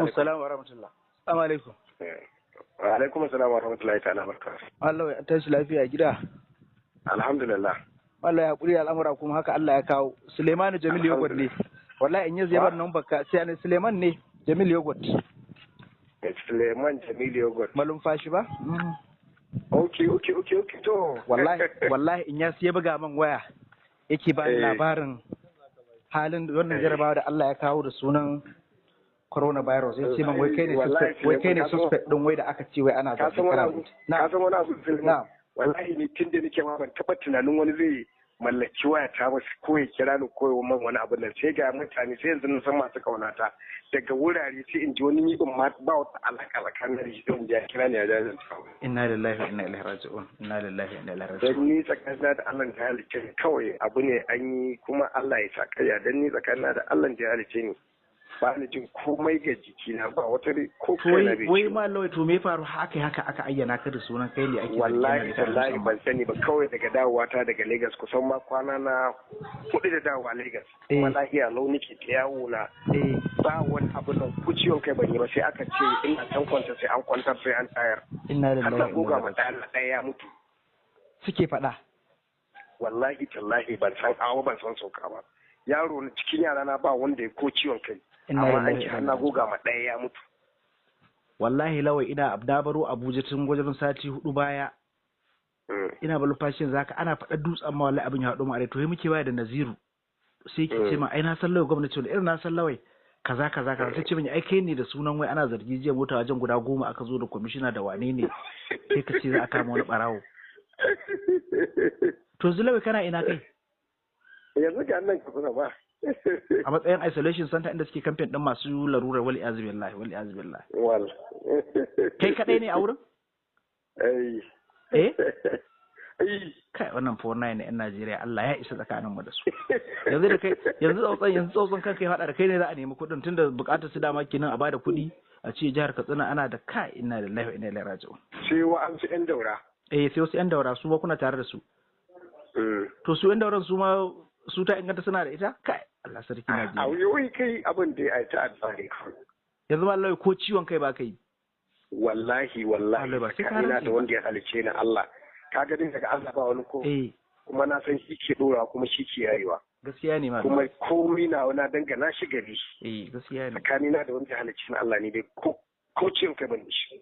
Alaikum assalam wa rahmatullah. Assalamu alaikum. Wa alaikum assalam wa rahmatullahi ta'ala barakatuh. Allah ya tashi lafiya gida. Alhamdulillah. Allah ya hakuri al'amura kuma haka Allah ya kawo. Suleimanu Jamil Yogurt ne. Wallahi in yazo ya bar nan baka sai ne Suleiman ne Jamil Yogurt. Suleiman Jamil Yogurt. Malumfashi ba? Okay to. Wallahi in ya ya buga man waya yake ba ni labarin halin wannan jarabawa da Allah ya kawo da sunan coronavirus. Ya ce man wai kai ne suspect din wai da aka ce wai ana zaɓi kana. Ka san wani abu Suleiman? Wallahi ni tun da nake ma ban taɓa tunanin wani zai mallaki waya ta ba ko ya kira ni ko man wani abu nan, sai ga mutane sai yanzu na san masu kaunata daga wurare sai in ji wani ni ban ma ba wata alaka tsakanin da shi in ji ya kira ni ya jajanta. Inna lillahi wa inna ilaihi raji'un. Inna lillahi wa inna ilaihi raji'un. Dan ni tsakanina da Allah ta halicce ni kawai abu ne an yi kuma Allah ya sa kaya, dan ni tsakanina da Allah ta halicce ni ba ni jin komai ga jikina ba wata ko kai na bai. Wai ma lawai to me faru haka haka aka ayyana ka da sunan kai ne ake? Wallahi ban sani ba, kawai daga dawowa ta daga Lagos kusan ma kwana na 4 da dawowa Lagos. Kuma lafiya lau nake ta yawo na ba wani abu nan ko ciwon kai ban yi ba, sai aka ce ina can kwanta sai an kwantar sai an tayar. Inna lillahi wa inna ilaihi raji'un. Ya mutu. Suke faɗa. Wallahi tallahi ban san awa ban san sauka ba. Yaro na cikin yara na ba wanda ya ko ciwon kai. Amma an ci hannu goga ma ɗaya ya mutu. Wallahi lawai ina na baro Abuja tun wajen sati 4 baya. Ina balufashin zaka ana faɗa dutsen ma wallahi abin ya haɗu mu a to sai muke waya da Naziru. Sai ke ce ma ai na san lawai gwamnati wani irin na san lawai kaza kaza kaza, sai ce min ai kai ne da sunan wai ana zargi jiya mota wajen guda 10 aka zo da kwamishina da wane ne sai ka ce za a kama wani barawo. To Zulawai kana ina kai? Yanzu ga nan ka ba. A matsayin isolation center inda suke kamfen din masu larurar wal iyaz billahi wal iyaz billahi. Wal. Kai kadai ne a wurin? Eh. Kai wannan 49 ne yan Najeriya, Allah ya isa tsakanin mu da su. Yanzu da kai yanzu tsotson kanka ya fada da kai ne za a nemi kuɗin tunda bukatar su dama kenan a bada kuɗi a ce jihar Katsina ana da kai inna lillahi wa inna ilaihi raji'un. Sai wa'ansu yan daura. Eh sai wasu yan daura su ba kuna tare da su. To su yan dauran su ma su ta inganta suna da ita? Kai Allah sarki Najeriya. A wai kai abin da ya ta alfahari. Yanzu wallahi ko ciwon kai ba kai. Wallahi ina da wanda ya halice ni Allah. Ka ga din daga Allah ba wani ko. Kuma na san shi ke dora kuma shi ke yayewa. Gaskiya ne ma. Kuma komai na wani dangana shi gari. Eh gaskiya ne. Tsakanina da wanda ya halice ni Allah ne dai ko ciwon kai ban shi.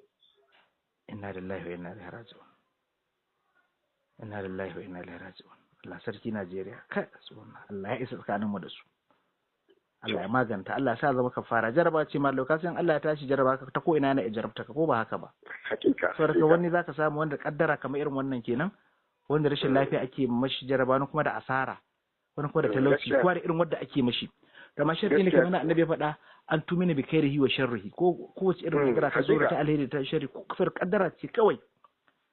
Inna lillahi wa inna ilaihi raji'un. Inna lillahi wa inna ilaihi raji'un. Allah sarki Najeriya kai subhanallah Allah ya isa tsakanin mu da su. Allah ya maganta, Allah ya sa zama kafara. Jaraba ce mallo ka san Allah ya tashi jaraba ka ta ko ina yana jarabta ka ko ba haka ba. Hakika. Saboda wani zaka samu wanda kaddara kamar irin wannan kenan, wanda rashin lafiya ake mashi jaraba, wani kuma da asara, wani kuma da talauci, kowa da irin wanda ake mashi. Da ma sharri ne kamar annabi ya faɗa an tumina bi khairihi wa sharrihi, ko kowace irin kaddara ta zo ta alheri ta sharri, ko kasar kaddara ce kawai.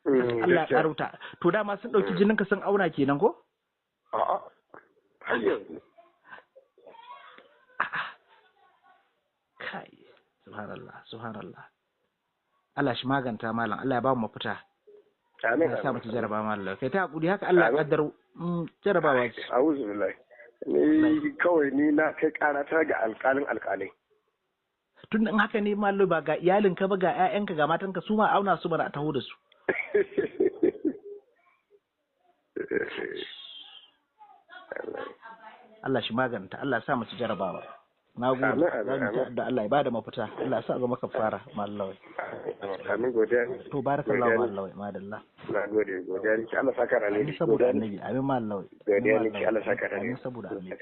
Allah ya karuta. To dama sun dauki jinin ka sun auna kenan ko? A'a. Har yanzu. Kai, subhanallah, subhanallah. Allah shi maganta malam, Allah ya ba mu mafita. Amin. Ya sa mu jaraba malam. Kai ta hakuri haka Allah ya kaddaro jarabawa ce. A'udhu billahi. Ni kawai ni na kai kara ta ga alƙalin alƙalai. Tun in haka ne malam ba ga iyalinka ba ga ƴaƴanka ga matanka su ma auna su bara a taho da su. Allah shi maganta, Allah ya sa mu ci jarabawa. Na gode, za mu da Allah ya bada mafita, Allah ya sa zama kafara mallawai. Amin godiya. To barakallahu mallawai, madalla. Na gode, godiya niki Allah saka rane. Amin saboda annabi, amin mallawai. Godiya niki Allah saka rane. Amin saboda annabi.